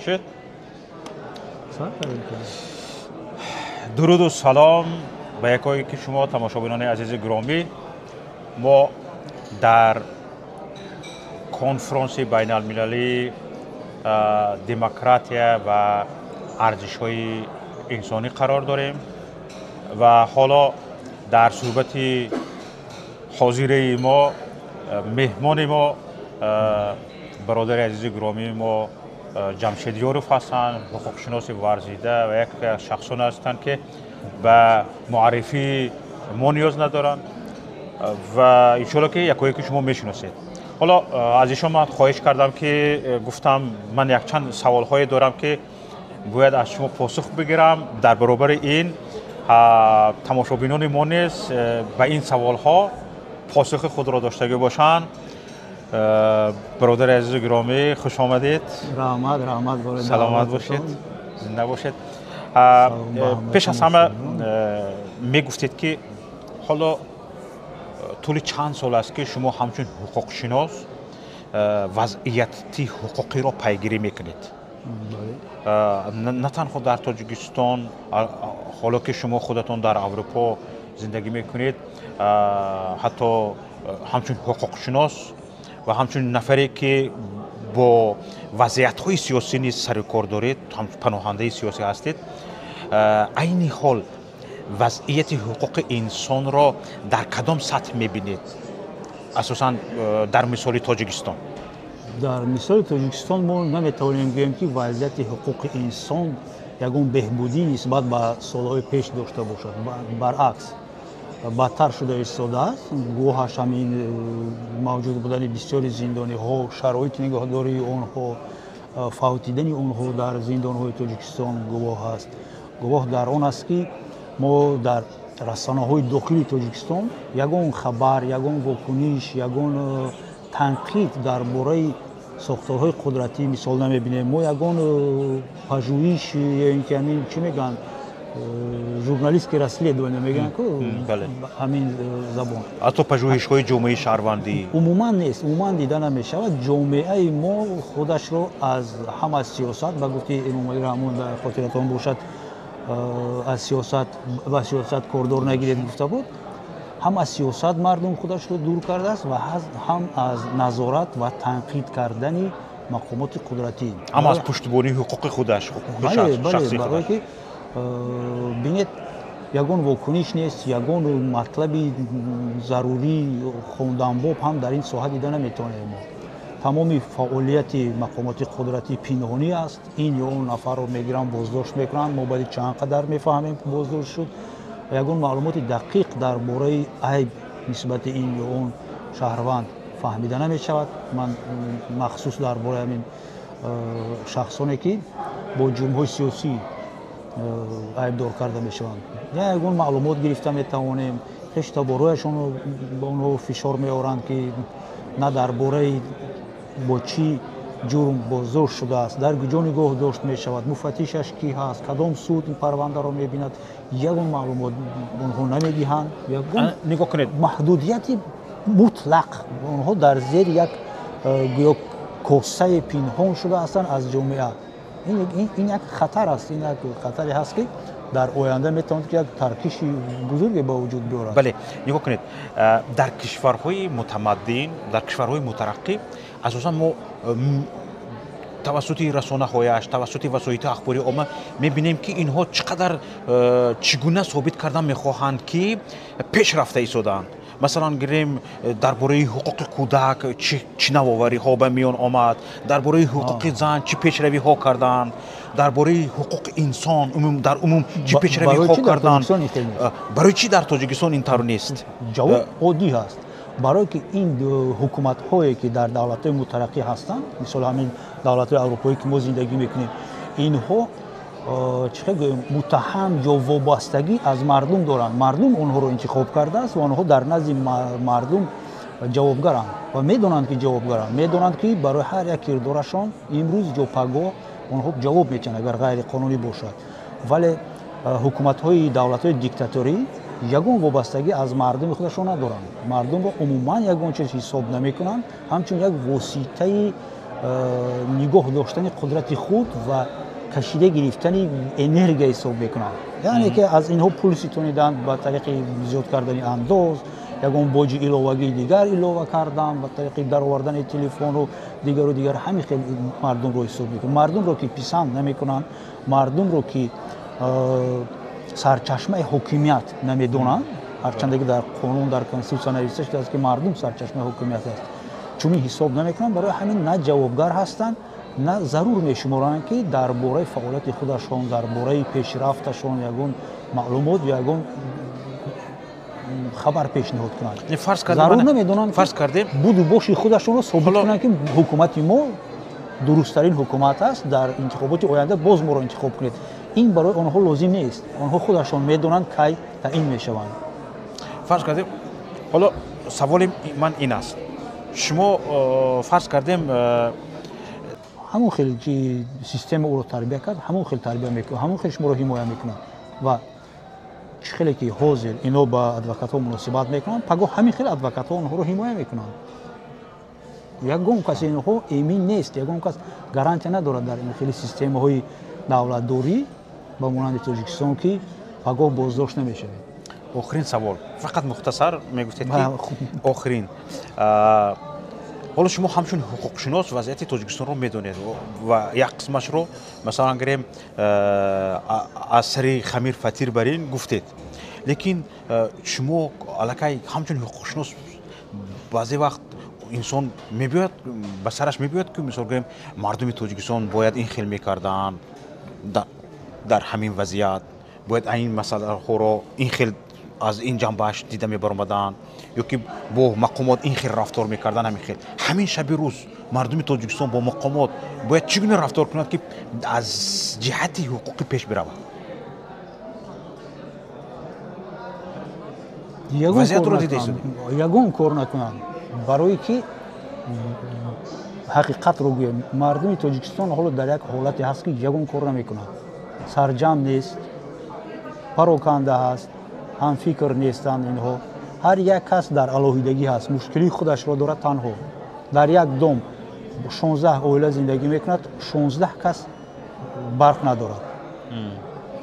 Шуд. Дуруду салом ба якое ки шумо, тамошобинони азизи гиромӣ. Мо дар конфронси байналмилалии демократия ва арзишҳои инсонӣ қарор дорем ва ҳоло дар суҳбати ҳозираи мо меҳмони мо, бародари азизи гиромии мо Ҷамшед Ёров ҳастанд, ҳуқуқшиноси варзида ва яке аз шахсон ҳастанд, ки ба муаррифии мо ниёз надоранд ва иншоалло ки якое ки шумо мешиносед. Ҳоло аз ишон ман хоҳиш кардам, ки гуфтам, ман якчанд саволҳое дорам, ки бояд аз шумо посух бигирам. Дар баробари ин тамошобинони мо низ ба ин саволҳо посухи худро доштагӣ бошанд. Бародари азизу гиромӣ, хуш омадед. Раҳмат, раҳмат. Саломат бошед, зинда бошед. Пеш аз ҳама мегуфтед, ки ҳоло тӯли чанд сол аст, ки шумо ҳамчун ҳуқуқшинос вазъияти ҳуқуқиро пайгирӣ мекунед, на танҳо дар Тоҷикистон, ҳоло ки шумо худатон дар Аврупо зиндагӣ мекунед, ҳатто ҳамчун ҳуқуқшинос ва ҳамчун нафаре, ки бо вазъиятҳои сиёсӣ низ сару кор доред, паноҳандаи сиёсӣ ҳастед. Айни ҳол вазъияти ҳуқуқи инсонро дар кадом сатҳ мебинед, асосан дар мисоли Тоҷикистон? Дар мисоли Тоҷикистон мо наметавонем гӯем, ки вазъияти ҳуқуқи инсон ягон беҳбудӣ нисбат ба солҳои пеш дошта бошад. Баръакс, бадтар шуда истодааст. Гувоҳаш ҳамин мавҷуд будани бисёри зиндониҳо, шароити нигоҳдории онҳо, фавтидани онҳо дар зиндонҳои Тоҷикистон гувоҳ аст. Гувоҳ дар он аст, ки мо дар расонаҳои дохили Тоҷикистон ягон хабар, ягон вокуниш, ягон танқид дар бораи сохторҳои қудратӣ мисол намебинем. Мо ягон пажӯҳиш ё ин ки ҳамин чӣ мегӯянд, журналистские расследования мегӯянд ку ҳамин забон. Ҳатто пажӯҳишҳои ҷомеаи шаҳрвандӣ. Умуман нест, умуман дида намешавад. Ҷомеаи мо худашро аз ҳам аз сиёсат, ба гуфти Эмомалӣ Раҳмон, дар хотиратон бошад, аз сиёсат ба сиёсат кордор нагиред гуфта буд, ҳам аз сиёсат мардум худашро дур кардааст ва ҳам аз назорат ва танқид кардани мақомоти қудратӣ. Ҳам аз пуштибонии ҳуқуқи худаш. Бале, барое ки бинед, ягон вокуниш нест, ягон матлаби зарурӣ хонданбоб ҳам дар ин соҳа дида наметавонем. Мо тамоми фаъолияти мақомоти қудратӣ пинҳонӣ аст. Ин ё он нафарро мегиранд, боздошт мекунанд, мо баъди чанд қадар мефаҳмем, ки боздошт шуд. Ягон маълумоти дақиқ дар бораи айб нисбати ин ё он шаҳрванд фаҳмида намешавад. Ман махсус дар бораи ҳамин шахсоне, ки бо ҷурмҳои сиёсӣ айбдор карда мешаванд, ягон маълумот гирифта метавонем. Хештаборояшонро ба онҳо фишор меоранд, ки на дар бораи бо чӣ ҷурм боздошт шудааст, дар куҷо нигоҳ дошт мешавад, муфаттишаш кӣ ҳаст, кадом суд ин парвандаро мебинад, ягон маълумот онҳо намедиҳанд. Нигоҳ кунед. Маҳдудияти мутлақ. Онҳо дар зери як гӯё косаи пинҳон шуда ҳастанд аз ҷомеа. Ин як хатар аст, ин як хатаре ҳаст, ки дар оянда метавонад ки як таркиши бузурге ба вуҷуд биёрад. Бале, нигоҳ кунед, дар кишварҳои мутамаддин, дар кишварҳои мутараққӣ асосан мо тавассути расонаҳояш, тавассути васоити ахбори омма мебинем, ки инҳо чӣ қадар, чӣ гуна собит кардан мехоҳанд, ки пеш рафта истодаанд. Масалан, гирем, дар бораи ҳуқуқи кӯдак чӣ навовариҳо ба миён омад, дар бораи ҳуқуқи зан чӣ пешравиҳо карданд, дар бораи ҳуқуқи инсон дар умум чӣ пешравиҳо карданд. Барои чӣ дар Тоҷикистон ин тавр нест? Ҷавоб оддӣ ҳаст: барое ки ин ҳукуматҳое, ки дар давлатҳои мутараққӣ ҳастанд, мисол ҳамин давлатҳои аврупоӣ, ки мо зиндагӣ мекунем, инҳо чӣ хел гӯем, муттаҳам ё вобастагӣ аз мардум доранд. Мардум онҳоро интихоб кардааст ва онҳо дар назди мардум ҷавобгаранд ва медонанд, ки ҷавобгаранд, медонанд, ки барои ҳар як кирдорашон имрӯз ё пагоҳ онҳо ҷавоб метиҳанд, агар ғайриқонунӣ бошад. Вале ҳукуматҳои давлатҳои диктаторӣ ягон вобастагӣ аз мардуми худашон надоранд, мардумро умуман ягон чиз ҳисоб намекунанд, ҳамчун як воситаи нигоҳ доштани қудрати худ ва кашида гирифтани энергия ҳисоб мекунанд. Яъне ки аз инҳо пул ситониданд ба тариқи зиёд кардани андоз, ягон боҷи иловагии дигар илова кардан, ба тариқи даровардани телефону дигару дигар. Ҳамин хел мардумро ҳисоб мекунанд. Мардумро ки писанд намекунанд, мардумро ки сарчашмаи ҳокимият намедонанд, ҳарчанде ки дар қонун, дар конститутсия навишта шудааст, ки мардум сарчашмаи ҳокимият аст, чунин ҳисоб намекунанд. Барои ҳамин на ҷавобгар ҳастанд, на зарур мешуморанд, ки дар бораи фаъолияти худашон, дар бораи пешрафташон ягон маълумот ё ягон хабар пешниҳод кунанд. Зарур намедонанд буду боши худашонро собит кунанд, ки ҳукумати мо дурусттарин ҳукумат аст, дар интихоботи оянда боз моро интихоб кунед. Ин барои онҳо лозим нест. Онҳо худашон медонанд, кай таъин мешаванд. Фарз кардем, ҳоло саволи ман ин аст: шумо фарз кардем, ҳамон хел ки система ӯро тарбия кард, ҳамон хел тарбия мекунад, ҳамон хел шуморо ҳимоя мекунад. Ва чӣ хеле ки ҳозир ино ба адвокатҳо муносибат мекунанд, пагоҳ ҳамин хел адвокатҳо онҳоро ҳимоя мекунанд. Ягон кас инҳо эмин нест, ягон кас гарантия надорад дар ин хели системаҳои давлатдорӣ ба монанди Тоҷикистон, ки пагоҳ боздошт намешавед. Охирин савол, фақат мухтасар мегуфтед, ки охирин. Ҳоло шумо ҳамчун ҳуқуқшинос вазъияти Тоҷикистонро медонед ва як қисмашро, масалан гирем, аз сари хамир фатир бар ин гуфтед, лекин шумо аллакай ҳамчун ҳуқуқшинос, баъзе вақт инсон мебиёяд, ба сараш мебиёяд, ки мисол гирем, мардуми Тоҷикистон бояд ин хел мекарданд, дар ҳамин вазъият бояд ин масъалаҳоро ин хел аз ин ҷанбааш дида мебаромаданд, ё ки бо мақомот ин хел рафтор мекарданд. Ҳамин хел ҳамин шаби рӯз мардуми Тоҷикистон бо мақомот бояд чӣ гуна рафтор кунад, ки аз ҷиҳати ҳуқуқӣ пеш биравад? Вазъиятро дида? Ягон кор накунанд, барое ки ҳақиқатро гӯем, мардуми Тоҷикистон ҳоло дар як ҳолате ҳаст, ки ягон кор намекунад. Сарҷамъ нест, пароканда ҳаст, ҳамфикр нестанд инҳо. Ҳар як кас дар алоҳидагӣ ҳаст, мушкилии худашро дорад танҳо. Дар як дом 16 оила зиндагӣ мекунад, 16 кас барқ надорад.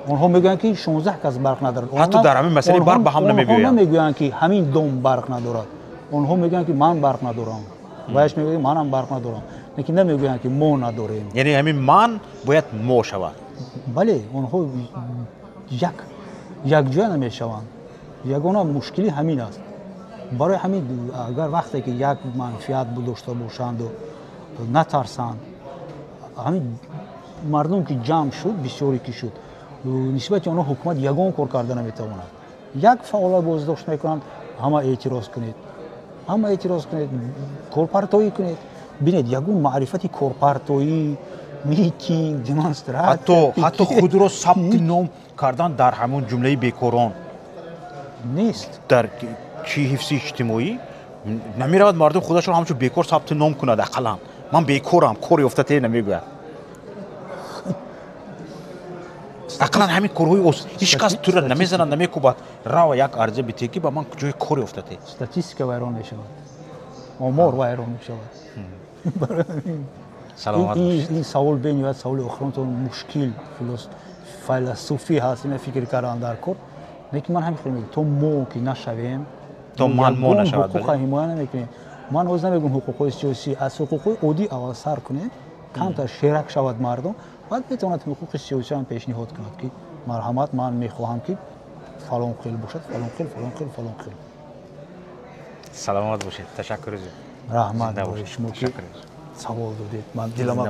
Онҳо мегӯянд, ки 16 кас барқ надорад. Ҳатто дар ҳамин масъалаи барқ ба ҳам намегӯянд. Онҳо намегӯянд, ки ҳамин дом барқ надорад. Онҳо мегӯянд, ки ман барқ надорам, ваяш мегӯяд, манам барқ надорам, лекин намегӯянд, ки мо надорем. Яъне ҳамин ман бояд мо шавад. Бале, онҳо якҷоя намешаванд. Ягона мушкилӣ ҳамин аст. Барои ҳамин агар вақте ки як манфиат дошта бошанду натарсанд, ҳамин мардум ки ҷамъ шуд, бисёре ки шуд, нисбати онҳо ҳукумат ягон кор карда наметавонад. Як фаъола боздошт мекунанд, ҳама эътироз кунед, ҳама эътироз кунед, корпартоӣ кунед. Бинед, ягон маърифати корпартоӣ, митинг, демонстратсия, ҳатто худро сабти ном кардан дар ҳамон ҷумлаи бекорон нест. Дар чи ҳифзи иҷтимоӣ намеравад мардум худашро ҳамчун бекор сабти ном кунад. Ақаллан ман бекорам, кор ёфтате намегӯяд. Ақаллан ҳамин корҳои ҳеҷ кас тура намезанад, намекӯбад, рава як арза бите, ки ба ман ҷои кор ёфтате. Статистика вайрон мешавад, омор вайрон мешавад. Ин савол бениҳоят саволи охиронтон мушкил, файласуфӣ ҳаст, ина фикр кардан дар кор. Лекин ман ҳамин хел мегӯям, то мо ки нашавем, то ман мо нашавад, ҳуқуқа ҳимоя намекунем. Ман ҳозир намегӯям ҳуқуқҳои сиёсӣ, аз ҳуқуқҳои оддӣ аввал сар кунем, камтар шерак шавад мардум, баъд метавонад ҳуқуқи сиёсиам пешниҳод кунад, ки марҳамат, ман мехоҳам, ки фалон хел бошад, фалон хел, фалон хел, фалон хел. Саломат бошед, ташаккур. Раҳмат барои шумо, ки савол додед. Ман дилама